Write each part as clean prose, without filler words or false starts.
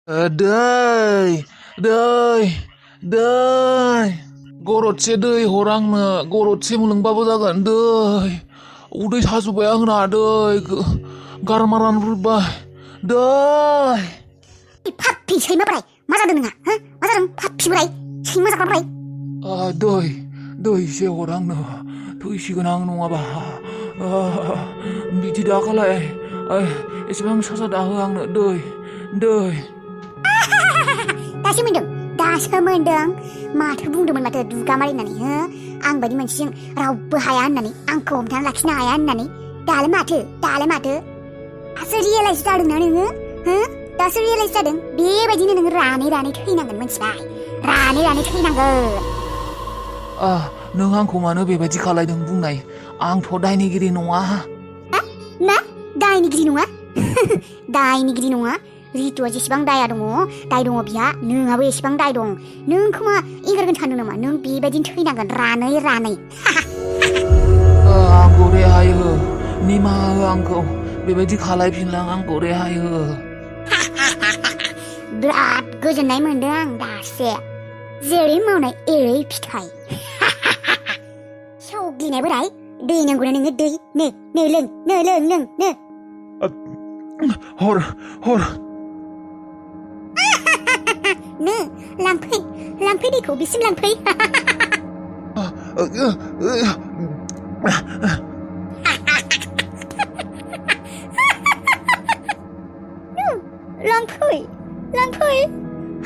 दै दै दै गरदसे दै हर आंनो गरदसे मोनलोंबाबो जागोन दै उदै साजोब्बाय आंना दै गारामा रानब्रबबाय दै फाफि सैमा बोराय मा जादों नोंहा हो मा जादों फाफि बोराय सैमा जाग्रा बोराय दै एसे हर आंनो थैसिगोन आं नङाबा बिदि दाखालाय एसेबां साजा दाहो आंनो दै दासो मोनदों माथो बुंदोंमोन माथो दुगामारि होननानै हो आं बायदि मानसिजों रावबो हाया होननानै आंखौ हमथाना लाखिनो हाया होननानै दालाय माथो दासो रियेलाइज जादोंना नोङो हो दासो रियेलाइज जादों बेबायदिनो नोङो रानै थैनांगोन मिथिबाय रानै थैनांगोन नों आंखौ मानो बेबायदि खालायदों बुंनाय आंथ' दायनिगिरि नङा मा दायनिगिरि नङा दायनिगिरि नङा रितुआ जेसेबां दाय दङ बिहा नोंहाबो एसेबां दाय दं नों खोमा एंगारगोन सानदों नामा नों बेबायदिनो थैनांगोन रानै आंखौ रेहाय हो निमाहा हो आंखौ बेबायदि खालायफिनलां आंखौ रेहाय हो बिराद गोजोननाय मोनदों आं दासो जेरै मावनाय एरै फिथाइ सौग्लिनाय बोराय दै नांगौना नोङो दै लों हर लांफै दैखौ बिसिम लांफै लांफै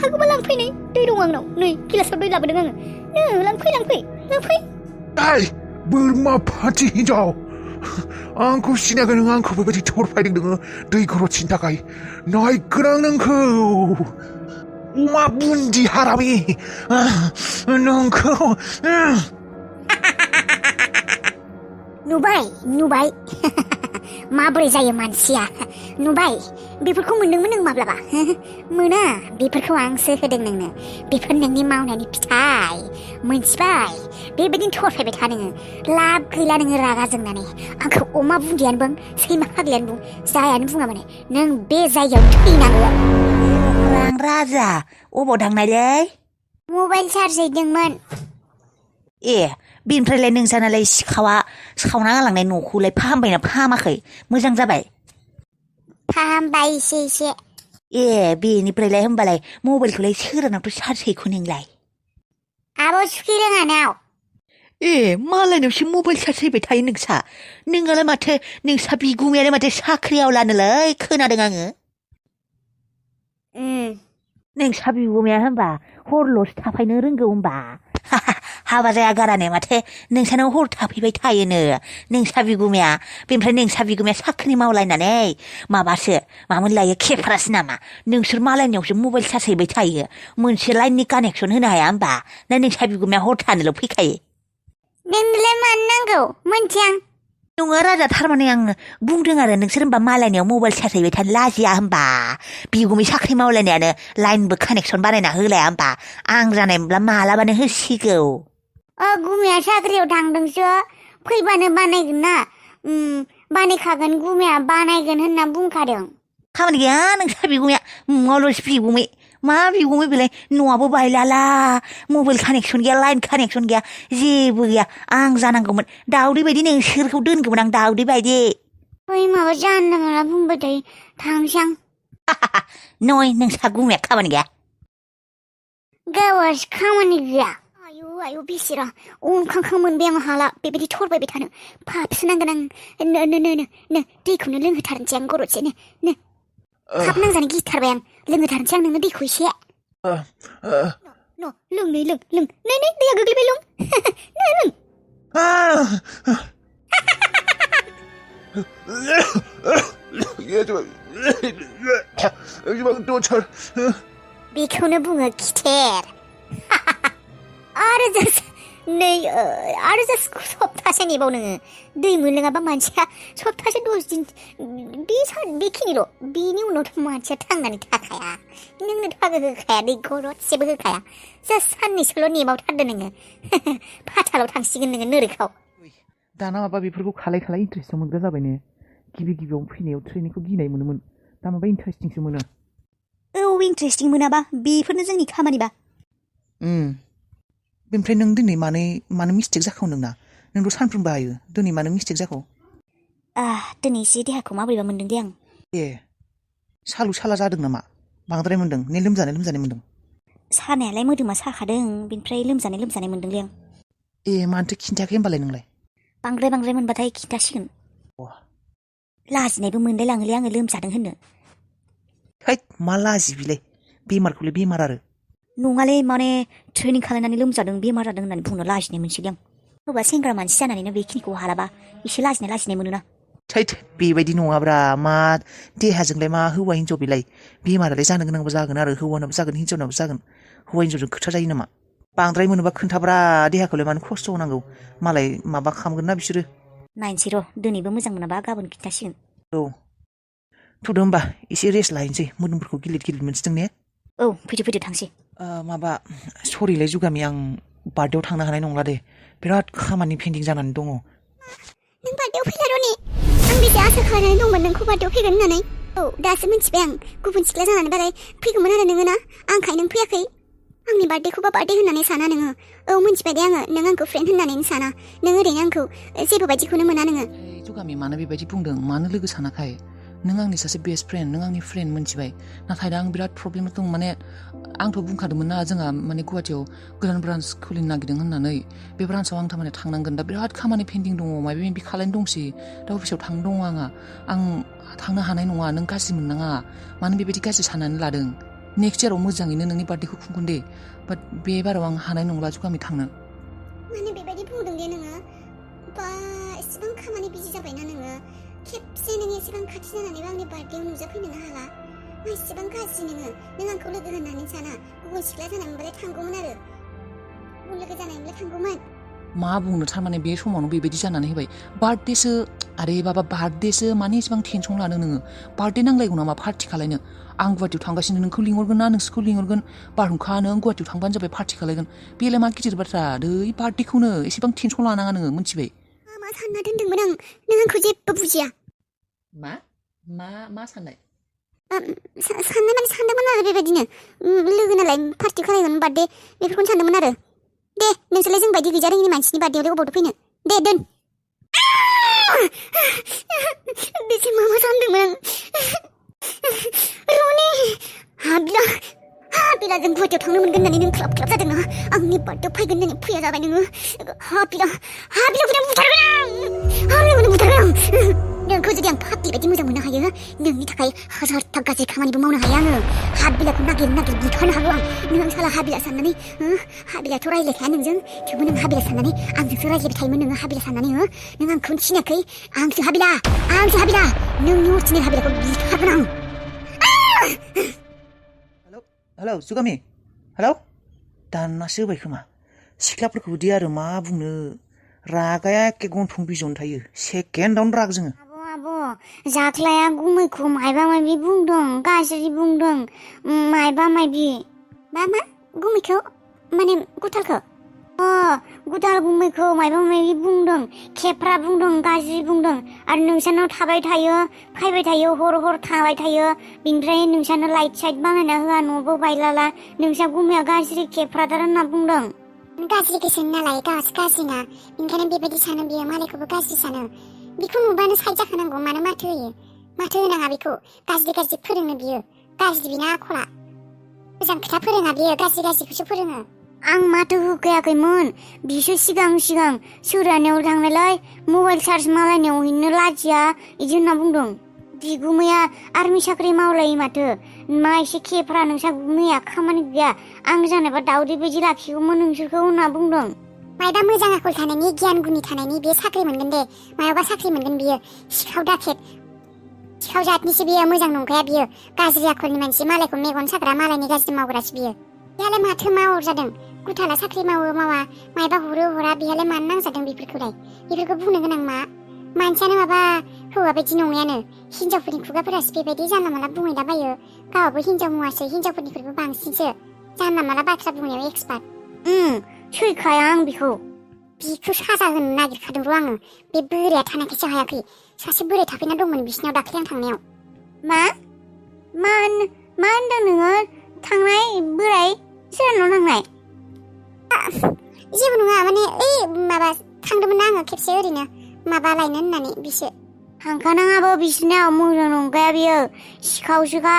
हागौबा लांफै नै दै दं आंनाव नै गिलासाव दै लाबोदों आङो लांफै बोरमा फाथि हिनजाव आंखौ सिनायगोन नों आंखौ बेबायदि थरफायदों नोङो दै गरदसेनि थाखाय नायगोन आं नोंखौ अमा बुन्दि हारामि नोंखौ नुबाय माबोरै जायो मानसिया नुबाय बेफोरखौ मोनदोंमोन नों माब्लाबा मोना बेफोरखौ आंसो होदों नोंनो बेफोर नोंनि मावनायनि फिथाइ मोनथिबाय बेबायदिनो थरफायबाय था नोङो लाब गैला नोङो रागा जोंनानै आंखौ अमा बुन्दियानो बुं सैमा फाग्लियानो बुं जायानो बुङा माने नों बे जायगायाव थैनांगोन रां राजा अबाव थांनायलै मबाइल चार्ज हैदोंमोन बेनिफ्रायलाय नोंसानालाय सिखावा सावना गालांनाय न'खौलाय फाहामबायना फाहामाखै मोजां जाबाय फाहामबाय एसे बेनिफ्रायलाय होमबालाय मबाइलखौलाय सोरनावथ' चार्ज हैखो नोंलाय आब' सुखि रोङानाव मालायनावसो मबाइल चार्ज हैबाय थायो नोंहालाय माथो नोंसा बिगुमायानो माथो साख्रियावलानोलै खोनादों आङो नोंसा बिगुमाया होनबा हरल'सो थाफैनो रोंगौ होनबा हाबा जाया गाराने माथो नोंसानाव हर थाफैबाय थायोनो नोंसा बिगुमाया बेनिफ्राय नोंसा बिगुमाया साख्रि मावलायनानै मामोन लायो खेफ्रासो नामा नोंसोर मालायनियावसो मबाइल चार्ज हैबाय थायो मोनसे लाइननि कानेक्सन होनो हाया होमबा ना नोंसा बिगुमाया हर थानोल' फैखायो नोंनोलाय मानो नांगौ मोनथियां नङा राजा थारमाने आं बुंदों आरो नोंसोर होनबा मालायनियाव मबाइल चार्ज हैबाय थानो लाजिया होमबा बिगुमै साख्रि मावलायनायानो लाइनबो कानेक्सन बानायना होलाया होमबा आं जानायमोनब्ला मालाबानो होसिगौ गुमाया साख्रियाव थांदोंसो फैबानो बानायगोन ना बानायखागोन गुमाया बानायगोन होनना बुंखादों खामानि गैया नोंसा बिगुमाया मुङावल'सो बिगुमै मा बिगुमै बेलाय न'आबो बायलाला मबाइल कानेक्सन गैया लाइन कानेक्सन गैया जेबो गैया आं जानांगौमोन दाउदै बायदि नोंसोरखौ दोनगौमोन आं दाउदै बायदि माबा जानला मोनला बुंबाय थायो थांसां नय नोंसा गुमाया खामानि गैया गावासो खामानि गैया आयु बेसेरा अंखांखां मोनबाय आं हाला बेबायदि थरबायबाय थानो फाफसो नांगोन आं दैखौनो लोंहोथारनोसै आं गरदसे थाब नांजानो गिथारबाय आं लोंहोथारनोसै आं नोंनो दैखौ एसे लों दैया गोग्लैबाय लों बेखौनो बुङो खिथेर आरो सप्तासे नेबाव नोङो दै मोनलोङाबा मानसिया सप्तासे 10 दिन बेखिनिल' बेनि उनावथ' मानसिया थांनानै थाखाया नोंनो थागो होखाया दै गरदसेबो होखाया जास्ट साननैसोल' नेबावथारदो नोङो फाथालाव थांसिगोन नोङो नोरोखाव दाना माबा बेफोरखौ खालाय इन्ट्रेस्टआव मोनग्रा जाबाय ने गिबियाव फैनायाव ट्रेनिंखौ गिनाय मोनोमोन दा माबा इन्ट्रेस्टिंसो मोनो इन्टारेस्टिं मोनाबा बेफोरनो जोंनि खामानिबा बेनिफ्राय नों दिनै मानो मिस्टेक जाखो नोंना नोंथ' सानफ्रोमबो हायो दिनै मानो मिस्टेक जाखो दिनै एसे देहाखौ माबोरैबा मोनदों दे आं सालु साला जादों नामा बांद्राय मोनदों ने लोमजानाय मोनदों सानायालाय मोदोमा साखादों बेनिफ्राय लोमजानाय मोनदोंलै आं मानोथो खिन्थायाखै होमबालाय नोंलाय बांद्राय मोनबाथाय खिन्थासिगोन लाजिनायबो मोनलाय लाङोलै आङो लोमजादों होननो हैद मा लाजि बिलाय बेमारखौलाय बेमार आरो नङालै माने ट्रेनिं खालामनानै लोमजादों बेमार जादों होननानै बुंनो लाजिनाय मोनसिलै आं होबा सेंग्रा मानसि जानानैनो बेखिनिखौ हालाबा एसे लाजिनाय मोनोना थैद बेबायदि नङाब्रा मा देहाजोंलाय मा हौवा हिनजाव बेलाय बेमारालाय जानो गोनांबो जागोन आरो हौवानाबो जागोन हिनजावनाबो जागोन हौवा हिनजावजों खोथा जायो नामा बांद्राय मोनोबा खोन्थाब्रा देहाखौलाय मानो खस्थ' होनांगौ मालाय माबा खालामगोन ना बिसोरो नायनोसै र' दिनैबो मोजां मोनाबा गाबोन खिन्थासिगोन थ'दो होमबा एसे रेस्ट लाहैनोसै मोदोमफोरखौ गिलिर मोनसिदों ने फैदो थांसै माबा सरिलै जुगामि आं बार्थडेआव थांनो हानाय नंला दे बिराद खामानि पेन्डिं जानानै दङ नों बार्थडेआव फैला रनि आं बेसे आसा खालामनानै दंमोन नोंखौ बार्थडेआव फैगोन होननानै दासो मिन्थिबाय आं गुबुन सिख्ला जानानै बालाय फैगौमोन आरो नोङो ना आंखाय नों फैयाखै आंनि बार्थडेखौबा बार्थडे होननानै साना नोङो मिन्थिबाय दे आङो नों आंखौ फ्रेन्ड होननानैनो साना नों ओरैनो आंखौ जेबो बायदिखौनो मोना नोङो जुगामि मानो बेबायदि बुंदों मानो लोगो सानाखै नों आंनि सासे बेस्ट फ्रेन्ड नों आंनि फ्रेन्ड मोनथिबाय नाथाय दा आं बिराद प्रब्लेम दं माने आंथ' बुंखादोंमोन ना जोंहा माने गुवाहाटियाव गोदान ब्रान्स खुलिनो नागिरदों होननानै बे ब्रान्सआव आं थारमाने थांनांगोन दा बिराद खामानि पेन्डिं दङ माबा माबि खालामनो दंसै दा अफिसाव थांनो दङ आं थांनो हानाय नङा नों गाज्रि मोननाङा मानो बेबायदि गाज्रि साननानै लादों नेक्स्ट इयाराव मोजाङैनो नोंनि बार्थडेखौ खुंगोन दे बाट बे बाराव आं हानाय नंला जुगामि थांनो माने बेबायदि बुंदों दे नोङो बा एसेबां खामानि बिजि जाबायना नोङो खेबसे नों एसेबां खाथि जानानैबो आंनि बार्थडेआव नुजाफैनोनो हाला मा एसेबां गाज्रि नों आंखौ लोगो होननानै साना गुबुन सिख्ला जानायमोनबालाय थांगौमोन आरो गुबुन लोगो जानायमोनलाय थांगौमोन मा बुंनो थारमाने बे समावनो बेबायदि जानानै होबाय बार्थडेसो आरे बाबा बार्थडेसो माने एसेबां टेनसन लानो नोङो बार्थडे नांलायगौ नामा पार्टि खालायनो आं गुवाहाटियाव थांगासिनो नोंखौ लिंहरगोन ना नोंसोरखौ लिंहरगोन बारहुंखा नों गुवाहाटियाव थांबानो जाबाय पार्टि खालायगोन बेलाय मा गिदिर बाथ्रा दै बार्थडेखौनो एसेबां टेनसन लानाङा नोङो मिथिबाय मा सानना दोनदोंमोन आं नों आंखौ जेबो बुजिया मा साननाय साननाय माने सानदोंमोन आरो बेबायदिनो लोगो नालाय पार्टि खालायगोन बार्थडे बेफोरखौनो सानदोंमोन आरो दे नोंसोरलाय जों बायदि गैजा रोङिनि मानसिनि बार्थडेआवलाय अबावथो फैनो दे दोन बेसे मा सानदोंमोन रनि हाबिला जों गुवाहाटियाव थांनो मोनगोन होननानै नों ख्लाब जादों ना आंनि बार्थडेआव फैगोन होननानै फैया जाबाय नोङो हाबिलाखौनो बुथारगोन आं नोंखौ जुदि आं पापि बायदि मोजां मोननो हायो नोंनि थाखाय हाजारथा गाज्रि खामानिबो मावनो हायो आङो हाबिलाखौ नागिर बुथारनो हागौ आं नों साला हाबिला साननानै हाबिलाथ' रायज्लायखाया नोंजों थेवबो नों हाबिला साननानै आंजोंसो रायज्लायबाय थायोमोन नोङो हाबिला साननानै नों आंखौनो सिनायाखै आंसो हाबिला नोंनि अरिजिनेल हाबिलाखौ बुथारगोन आं हेलौ जुगामि हेलौ दाननासो होबाय खोमा सिख्लाफोरखौ बिदि आरो मा बुंनो रागाया एखे गन्थं बिजौनो थायो सेकेन्डआवनो राग जोङो आब' जाख्लाया गुमैखौ मायबा माबि बुंदों गाज्रि बुंदों मायबा माबि मा गुमैखौ माने गुथालखौ गुथाल गुमैखौ मायबा माबि बुंदों खेफ्रा बुंदों गाज्रि बुंदों आरो नोंसानाव थाबाय थायो फैबाय थायो हर थाबाय थायो बिनिफ्राय नोंसानो लाइट साइट बानायना होआ न'बो बायलाला नोंसा गुमैया गाज्रि खेफ्रादार होनना बुंदों गाज्रि गोसोन नालाय गाज्रिना ओंखायनो बेबायदि सानो बियो मालायखौबो गाज्रि सानो बिखौ नुबानो साइड जाखानांगौ मानो माथो होयो माथो होनाङा बिखौ गाज्रि फोरोङो बियो गाज्रि बिना आखला मोजां खोथा फोरोङा बियो गाज्रिखौसो फोरोङो आं माथो होखायाखैमोन बिसो सिगां सोरानायाव थांनायलाय मबाइल चार्ज मालायनायाव हैनो लाजिया बिदि होनना बुंदों बिगुमैया आर्मि साख्रि मावलायो माथो मा एसे खेफ्रा नोंसा गुमैया खामानि गैया आं जानोबा दाउदै बायदि लाखिगौमोन नोंसोरखौ होनना बुंदों मायबा मोजां आखल थानायनि गियान गुनि थानायनि बियो साख्रि मोनगोन दे मायावबा साख्रि मोनगोन बियो सिखाव जातनिसो बियो मोजां नंखाया बियो गाज्रि आखलनि मानसि मालायखौ मेगन साग्रा मालायनि गाज्रि मावग्रासो बियो बिहालाय माथो मावर जादों गुथाला साख्रि मावो मावा मायबा हरा बिहालाय मानो नांजादों बेफोरखौ बुंनो गोनां मा मानसियानो माबा हौवा बायदि नङायानो हिनजावफोरनि खुगाफोरासो बेबायदि जानला माला बुंहैलाबायो गावबो हिनजाव मुवासो हिनजावफोरनिख्रुइबो बांसिनसो जानला माला बाथ्रा बुंनायाव एक्सपार्ट सैखाया आं बिखौ साजा होनो नागिरखादों र' आङो बे बोराया थानायखायसो हायाखै सासे बोराय थाफैना दंमोन बिसिनाव दाख्लै आं थांनायाव मा मा होनदों नोङो थांनाय बोराय सोरनाव थांनाय जेबो नङा माने ओइ माबा थांदोंमोन आङो खेबसे ओरैनो माबा लायनो होननानै बिसो थांखानाङाबो बिसिनाव मोजां नंखाया बियो सिखावसोखा